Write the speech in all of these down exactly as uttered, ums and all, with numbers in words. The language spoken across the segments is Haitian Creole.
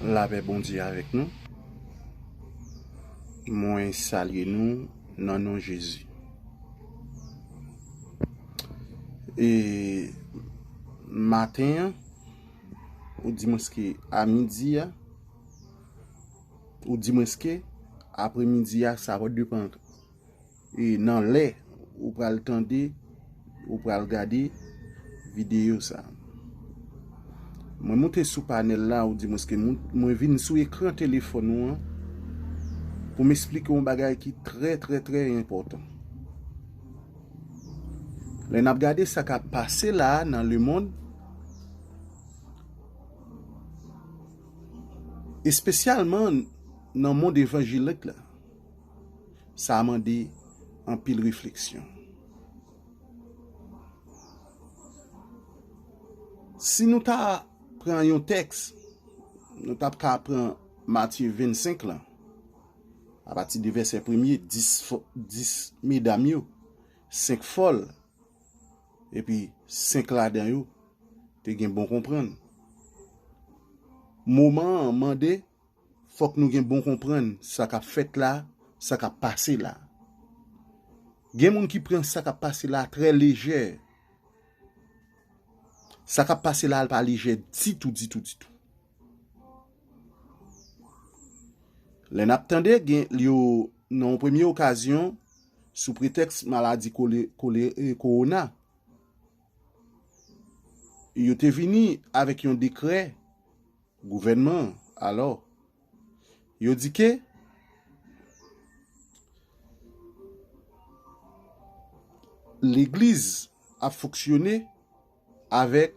Lapè Bondye avèk nou. Mwen salye nou nan non Jezi. E maten an, ou di mwen ke a midi a, ou di mwen ke apremidi a, sa va depann e nan lè ou pral tande, ou pral gade videyo sa. Mwen moute sou panèl la, ou di mwen ke moun- mwen vin sou ekran telefòn ou an pou m esplike yon bagay ki trè, trè, trè enpòtan. Lè n ap gade sa k ap pase la a nan lemonn, espesyalman nan mond evanjelik la, sa mande anpil refleksyon. Si nou ta pran yon tèks, nou t ap ka pran Matye vennsenk lan, apati de vèsè premye, dis fò- dis medam yo, senk fòl, epi senk ladan yo te gen bon konprann. Moman an mande fòk nou gen bon konprann sa k ap fèt la, sa k ap pase la. Gen moun ki pran sa k ap pase la trè lejè. Sa k ap pase la, l pa lejè ditou, ditou, ditou. Lè n ap tande, gen yo nan yon premye okazyon, sou pretèks maladi kole- kole- e, kowona, yo te vini avèk yon dekrè gouvènman an. Alò, yo di ke legliz ap fonksyone avèk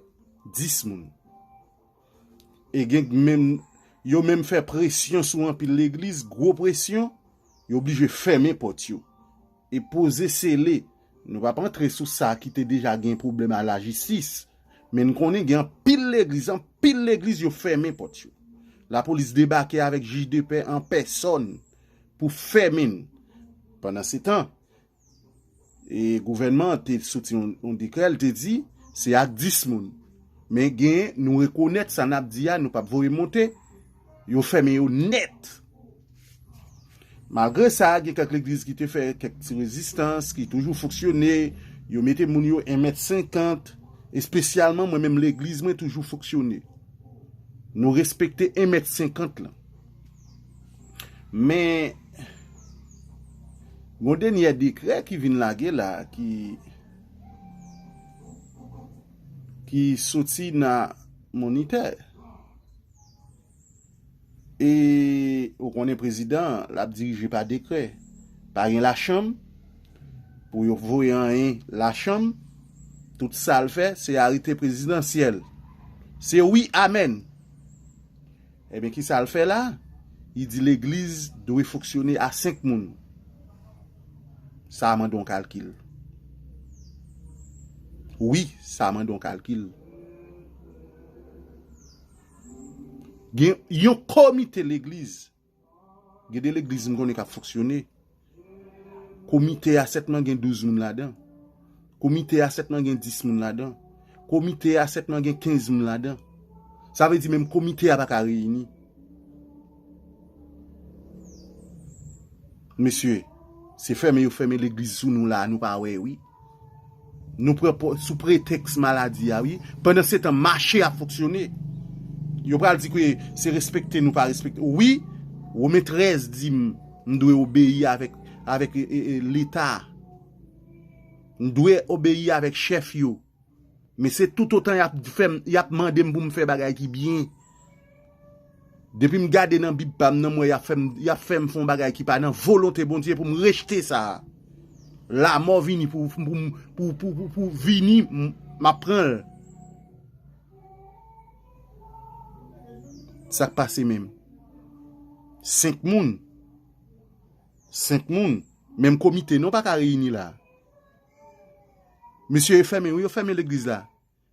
dis moun. E gen menm, yo menm fè presyon sou anpil legliz, gwo presyon, yo oblije fèmen pòt yo e poze sele. Nou p ap antre sou sa ki te deja gen pwoblèm a lajistis, men n konnen gen anpil legliz, anpil legliz yo fèmen pòt yo. Lapolis debake avèk jij de pè an pèsòn pou fèmen l. Pandansetan, e gouvènman an te soti yon, yon dekrè, l te di se ak dis moun. Men gen, nou rekonèt sa n ap di a, nou p ap voye monte, yo fèmen yo nèt. Malgre sa, gen kèk legliz ki te fè kèk ti rezistans, ki toujou fonksyone, yo mete moun yo en mèt senkant, espesyalman mwen menm legliz mwen toujou fonksyone. Nou respekte en mèt senkant lan. Men, gon dènyè dekrè ki vin lage la, ki, ki soti nan Monitè. E ou konnen prezidan, l ap dirije pa dekrè. Pa gen lachanm, pou yo voye anyen lachanm, tout sa l fè, se arete prezidansyèl. Se wi, amèn. Ebyen, ki sa l fè la? Li di legliz dwe fonksyone a senk moun. Sa a mande yon kalkil. Wi, sa a mande yon kalkil. Gen yon komite legliz. Gen de legliz m konnen k ap fonksyone. Komite a sètman gen douz moun ladan. Komite a sètman gen dis moun ladan. Komite a sètman gen kenz moun ladan. Sa vle di menm komite a pa ka reyini. Mesye, se fèmen yo fèmen legliz sou nou la, nou pa wè, wi. Nou pran po- sou pretèks maladi a, wi. Pandansetan, mache ap fonksyone. Yo pral di ke se respekte, nou pa respekte. Wi, Women trèz di m, m dwe obeyi avèk, avèk, e, e, e, Leta. M dwe obeyi avèk chèf yo. Men se toutotan y ap fè m, y ap mande m pou m fè bagay ki byen. Depi m gade nan Bib pa m nan, m wè y ap fè m, y ap fè m fè yon bagay ki pa nan volonte Bondye pou m rejte sa a. Lamò vini pou, pou, pou, pou, pou, pou vini, m, m ap pran l. Sa k pase menm? Senk moun. Senk moun. Menm komite non pa ka reyini la. Mesye, yo fèmen, wi, yo fèmen legliz la.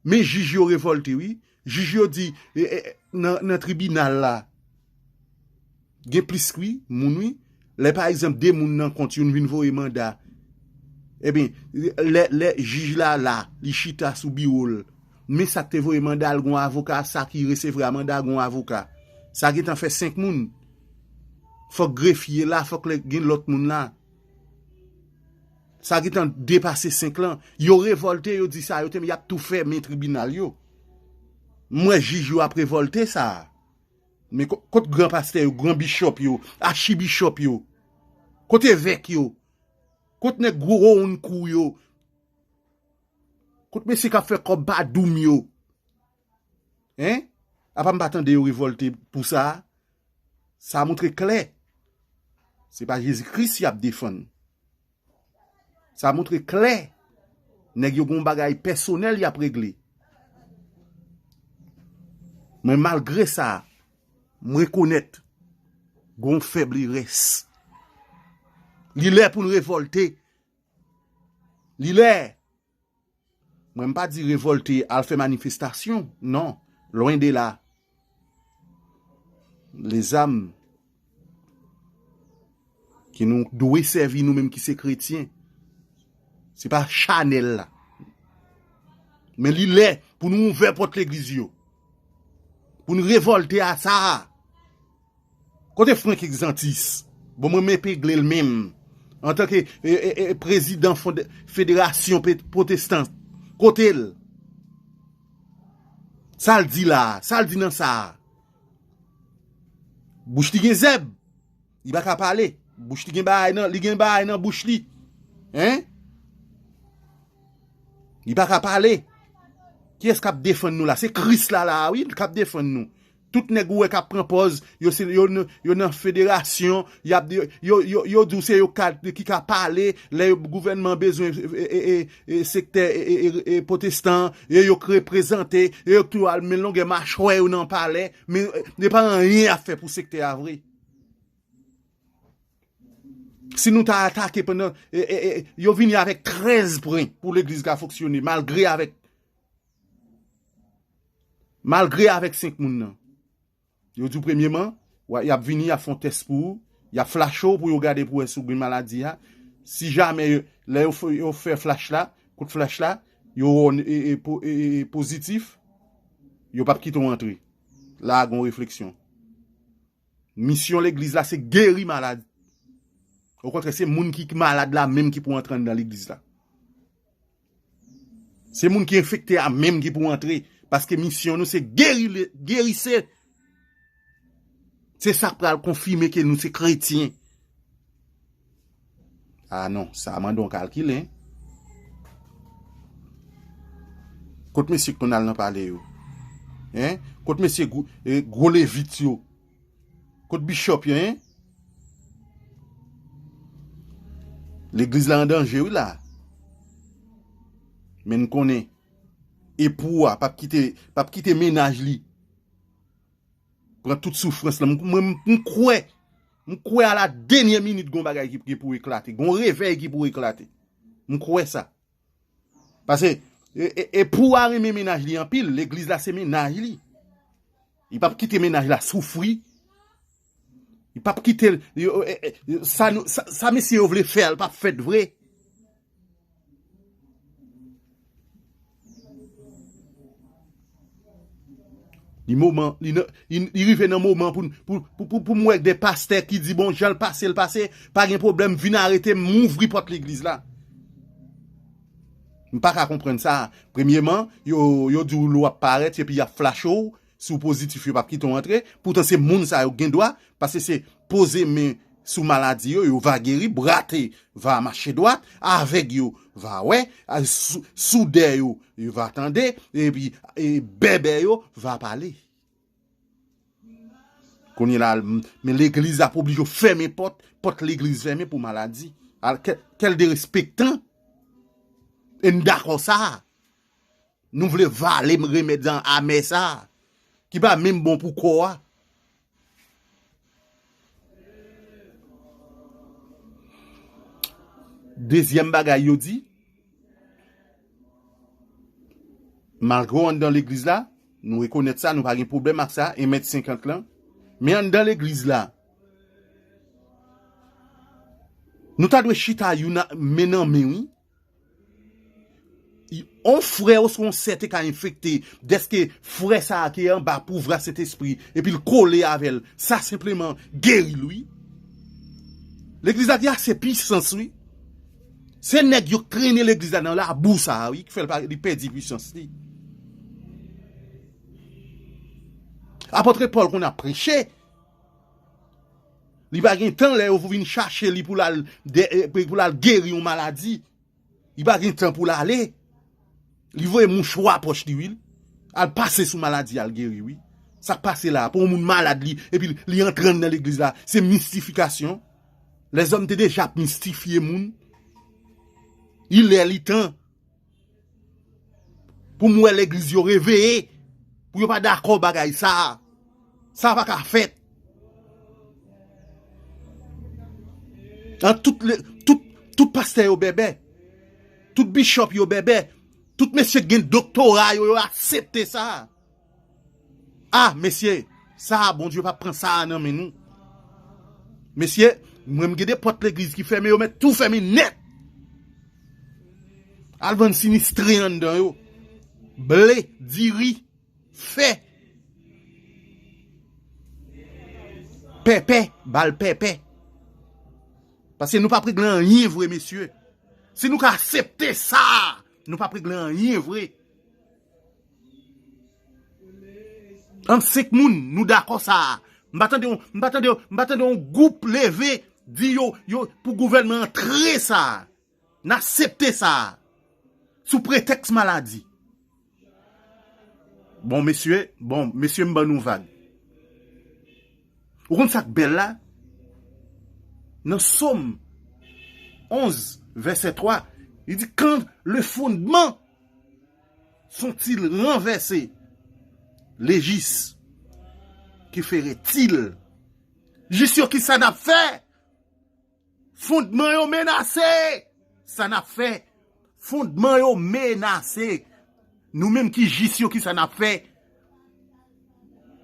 Men jij yo revòlte, wi. Jij yo di, e, e, nan, nan tribinal la, gen plis, wi, moun, wi. Lè, pa egzanp, de moun nan kont, youn vin voye manda. Ebyen, lè, lè jij la la, li chita sou biwo l. Men sa k te voye manda l, gon avoka, sa ki resevwa manda, gon avoka. Sa gentan fè senk moun. Fòk grefye la, fòk lè gen lòt moun la. Sa gentan depase senk lan. Yo revòlte, yo di sa, yo te, y ap tou fèmen tribinal yo. M wè jij yo ap revòlte sa. Men ko-, kot gran pastè yo, gran bichòp yo, achibichòp yo? Kot evèk yo? Kot nèg gwo wonn kou yo? Kot mesye k ap fè kòb pa doum yo? Hein? Apa m pa tande yo revòlte pou sa? Sa montre klè. Se pa Jezi Kris y ap defann. Sa montre klè. Nèg yo gon bagay pèsonèl y ap regle. Men malgre sa, m rekonèt gon fèb li rès. Li lè pou n revòlte. Li lè. Mwen, m pa di revòlte, al fè manifestasyon. Non, lwen de la. Lezam ke nou dwe sèvi, nou menm ki se kretyen, se pa chanèl la. Men li lè pou nou ouvè pòt legliz yo. Pou nou revòlte a sa a. Kote Frank Exantis? Bon, mwen m epegle l menm. Antanke, e, e, e, prezidan fonde-, federasyon pe-, pwotestan. Kote l? Sa l di la a? Sa l di nan sa a? Bouch li gen zèb. Li pa ka pale. Bouch li gen bagay nan, li gen bagay nan bouch li. Hein? Li pa ka pale. Kiyès k ap defann nou la? Se Kris la, la a, wi, k ap defann nou. Tout nèg ou wè k ap pran pòz, yo se, yo, n-, yo nan federasyon, y ap, yo, yo, yo, yo di w se yo ka, ki ka pale, lè yo, gouvènman bezwen, e, e, e, e, sektè, e, e, e, e, pwotestan, e yo k reprezante, e yo k tou al men longè machwè yo nan palè, men, e, se pa anyen y ap fè pou sektè a vre. Si nou ta atake pandan, e, e, e, yo vini avèk trèz pwen pou legliz ka fonksyone, malgre avèk, malgre avèk senk moun nan. Yo di w premyeman, wa-, y ap vini, y ap fè yon tès pou ou, y ap flache w pou yo gade pou wè si w gen maladi a. Si jamè yo, lè yo fè, yo fè flach la, kout flach la, yo wè w e, e, po-, e, e, e pozitif, yo p ap kite w antre. La a gon refleksyon. Misyon legliz la se geri malad. Okontrè, se moun ki malad la menm ki pou antre anndan legliz la. Se moun ki enfekte a menm ki pou antre. Paske misyon nou se geri le, gerise. Se sa k pral konfime ke nou se kretyen. A non, sa mande yon kalkil, en. Kot mesye k konn al nan palè yo? En? Kot mesye gwo, e, gwo levit yo? Kot bichòp yo, en? Legliz la an danje, wi, la. Men n konnen, epou a p ap kite, p ap kite mennaj li pran tout soufrans lan. M, mwen, m, m kwè, m kwè a la dènyè minit gon bagay ki, ki pou eklate, gon revèy ki pou eklate. M kwè sa. Paske, e, e, epou a renmen mennaj li anpil, legliz la se mennaj li. Li p ap kite mennaj la soufri. Li p ap kite l, yo, e, e, sa, nou, sa, sa mesye yo vle fè a, l p ap fèt vre. Li moman, li nan, li, li rive nan moman pou, pou, pou, pou, pou m wè de pastè ki di, bon, jan l pase, l pase, pa gen pwoblèm, vin arete m, m ouvri pòt legliz la. M pa ka konprann sa. Premyeman, yo, yo di w lè w ap parèt, epi y ap flache w, si w pozitif, yo p ap kite w antre. Poutan se moun sa yo gen dwa, paske se poze men sou maladi yo, yo va geri, brate va mache dwat, avèg yo va wè, a, sou-, soudè yo, yo va tande, epi, e, bèbè yo va pale. Kounye la, m, men legliz ap oblije fèmen pòt, pòt legliz fèmen pou maladi. Al, kè-, kèl derespektan. E n dakò sa. Nou vle vale remèd lan amè sa, ki pa menm bon pou kò a. Dezyèm bagay yo di, malgre w anndan legliz la, nou rekonèt sa, nou pa gen pwoblèm ak sa, en mèt senkant lan. Men anndan legliz la, nou ta dwe chita youn a, men nan men, wi. On frè oswa on sè te ka enfekte, dèske frè sa a ki anba pouvwa Sentespri, epi l kole avè l, sa senpleman geri l, wi. Legliz la gen ase pisans, wi. Se nèg yo trennen legliz la nan labou sa a, wi, ki fè l pa, li pèdi pisans li. Apot Pòl konn ap preche. Li pa gen tan lè yo vin chache li pou l al de- pou l al geri yon maladi. Li pa gen tan pou l ale. Li voye mouchwa pòch li, wi. Al pase sou maladi, al geri, wi. Sa k pase la, pou yon moun malad li, epi li antre nan legliz la, se mistifikasyon. Lèzòm te deja ap mistifye moun. Li lè, li tan. Pou m wè legliz yo reveye, pou yo pa dakò bagay sa a. Sa pa ka fèt. An tout, le, tout, tout pastè yo bèbè. Tout bishop yo bèbè. Tout mesye ki gen doktora yo, yo aksepte sa. Ah, mesye, sa a, Bondye p ap pran sa a nan men nou. Mesye, mwen m gen de pòt legliz ki fèmen, yo mèt tou fèmen nèt. Al vann sinistre anndan yo. Ble, diri, fè. Pèpè, bal pèpè. Paske nou p ap regle anyen vre, mesye. Si nou ka aksepte sa, nou p ap regle anyen vre. An senk moun, nou dakò sa a. M pa tande yon, m pa tande yon, m pa tande yon gwoup leve, di yo, yo, pou gouvènman antre sa a. N aksepte sa a. Sou pretèks maladi. Bon, mesye, bon, mesye, m ban nou vag. Ou konn sa k bèl la? Nan Sòm onz, vèsè twa, li di, quand les fondements sont-ils renversés, les justes, que feront-ils? Jis yo, ki sa n ap fè? Fondman yo menase. Sa n ap fè? Fondman yo menase. Nou menm ki jis yo, ki sa n ap fè?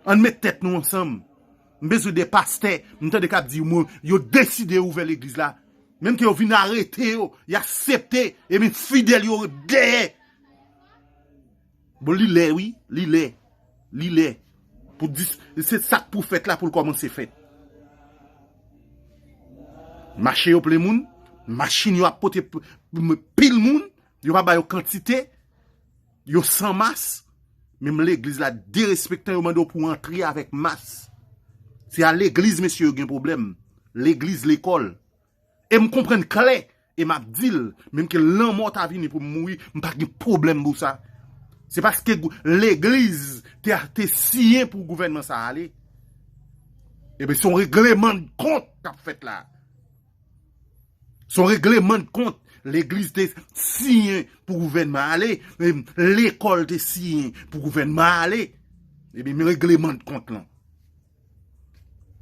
Ann met tèt nou ansanm. M bezwen de pastè. M tande k ap di, mwen, yo deside ouvè legliz la. Menm ke yo vin arete yo, y aksepte, epi fidèl yo dèyè. Bon, li lè, wi, li lè. Li lè. Pou dis, se sa k pou fèt la, pou l kòmanse fèt. Mache yo plen moun, machin yo ap pote p-, m-, pil moun, yo pa ba yo kantite, yo san mas, menm legliz la derespektan, yo mande w pou antre avèk mas. Se a legliz, mesye, yo gen pwoblèm. Legliz, lekòl. E m konprann klè, e m ap di l, menm ke lanmò ta vini pou m mouri, m pa gen pwoblèm pou sa. Se paske gou-, legliz te, te siyen pou gouvènman sa a ale. Ebyen, se yon regleman de kont k ap fèt la. Se yon regleman de kont. Legliz te siyen pou gouvènman ale. Em, lekòl te siyen pou gouvènman ale. Ebyen, men regleman de kont lan.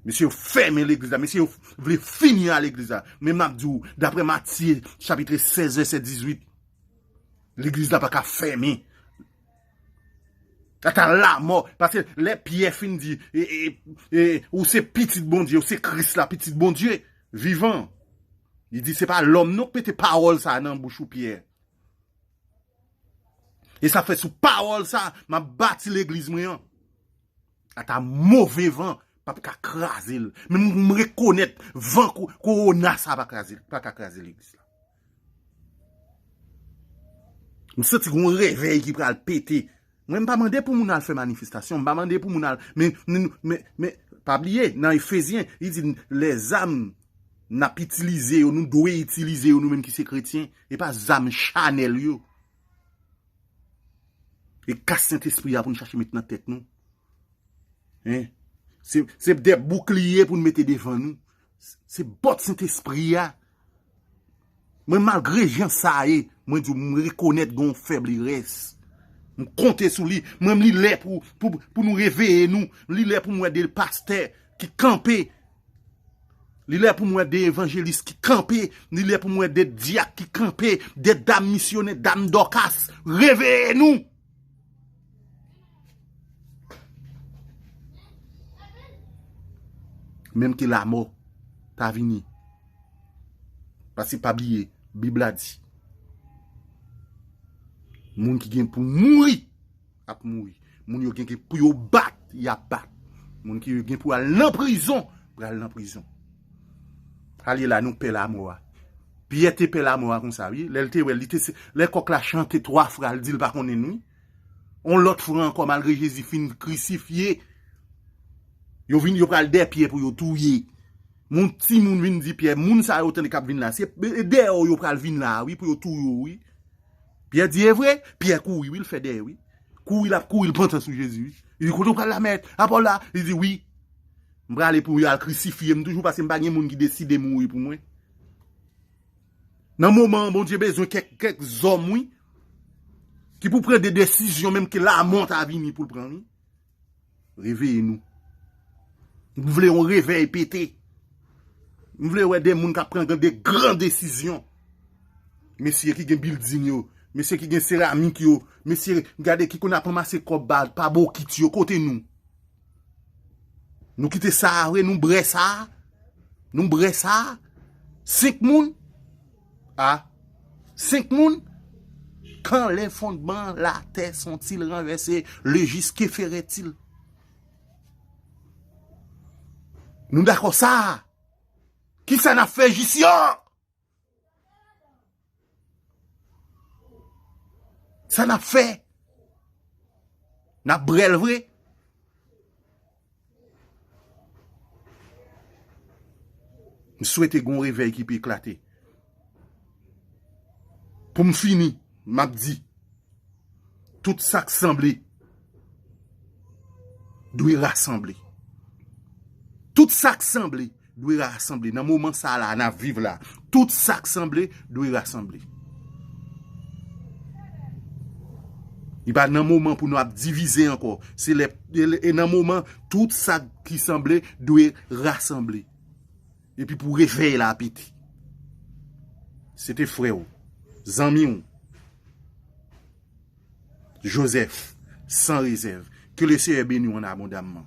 Mesye yo fèmen legliz la. Mesye yo vle fini a legliz la. Men m ap di w, daprè Matye, chapit sèz, vèsè dizuit, legliz la pa ka fèmen. Ata lamò. Paske lè Pyè fin di, e, e, e, ou se pitit Bondye, ou se Kris la, pitit Bondye vivan. Li di, se pa lòm non k mete pawòl sa a nan bouch ou, Pyè. E sa fè sou pawòl sa a, m ap bati legliz mwen an. Ata move van p ap ka kraze l. Men m, m rekonèt van ko-, kowona sa a pa kraze, pa ka kraze legliz la. M santi gon revèy ki pral pete. Mwen, m pa mande pou moun al fè manifestasyon, m pa mande pou moun al, men, men, men, men, pa bliye, nan Efezyen, li di, lèzam n ap itilize yo, nou dwe itilize yo, nou menm ki se kretyen, e pa zam chanèl yo. E kas Sentespri a pou n chache met nan tèt nou. Hein? Se, se de boukliye pou n mete devan nou. Se bòt Sentespri a. Mwen, malgre jan sa ye, mwen di w, m rekonèt gen yon fèblès. M konte sou li. Mwen, li lè pou, pou, pou nou reveye nou. Li lè pou m wè de pastè ki kanpe. Li lè pou m wè de evanjelis ki kanpe. Li lè pou m wè de dyak ki kanpe. De dam misyonè, dam Dòkas. Reveye nou! Menm ke lamò ta vini. Paske pa bliye, Bib la di, Moun ki gen pou mouri ap mouri. Moun yo gen pou yo bat, y ap bat. Moun ki gen pou al nan prizon, pral nan prizon. Alye la, nou pè lamò a. Pyè te pè lamò a konsa, wi. Lè l te wè, li te se, lè kòk la chante twa fwa, l di l pa konnen n, wi. On lòt fwa ankò, malgre Jezi fin krisifye, yo vin, yo pral dèyè Pyè pou yo touye. Moun, timoun vin di Pyè, moun sa yo tande k ap vin la, se dèyè w yo pral vin la, wi, pou yo touye w, wi. Pyè di, e vre? Pyè kouri, wi, l fè dèyè, wi. Kouri, l ap kouri, l pantan sou Jezi, wi. Li di, kote w pral la, mèt? Apòl la? Li di, wi. M prale pou yo al krisifye m toujou, paske m pa gen moun ki deside mouri pou mwen. Nan moman an, Bondye bezwen kèk, kèk zòm, wi, ki pou pran de desizyon, menm ke lamò ta vini pou l pran, wi. Reveye nou. M vle yon revèy pete. M vle wè de moun k ap pran de gran desizyon. Mesye ki gen bilding yo, mesye ki gen seramik yo, mesye gade ki konn ap ranmase kòb pa, pa bokit yo, kote nou? Nou kite sa a vre, nou brè sa a. Nou brè sa a. Senk moun. A. Senk moun. Quand les fondements de la terre sont-ils renversés, le juste, que feront-ils? Nou dakò sa a. Kisa n ap fè jis yo? Sa n ap fè? N ap brè l vre? M swete gon revèy ki pou eklate. Pou m fini, m ap di, tout sa k sanble dwe rasanble. Tout sa k sanble dwe rasanble. Nan moman sa la, n ap viv la, tout sa k sanble dwe rasanble. Li pa nan moman pou nou ap divize ankò. Se lè, e, e nan moman, tout sa ki sanble dwe rasanble. Epi pou revèy la pete. Se te frè w, zanmi w, Joseph, sans réserve. Que le Seigneur bénisse en abondamment.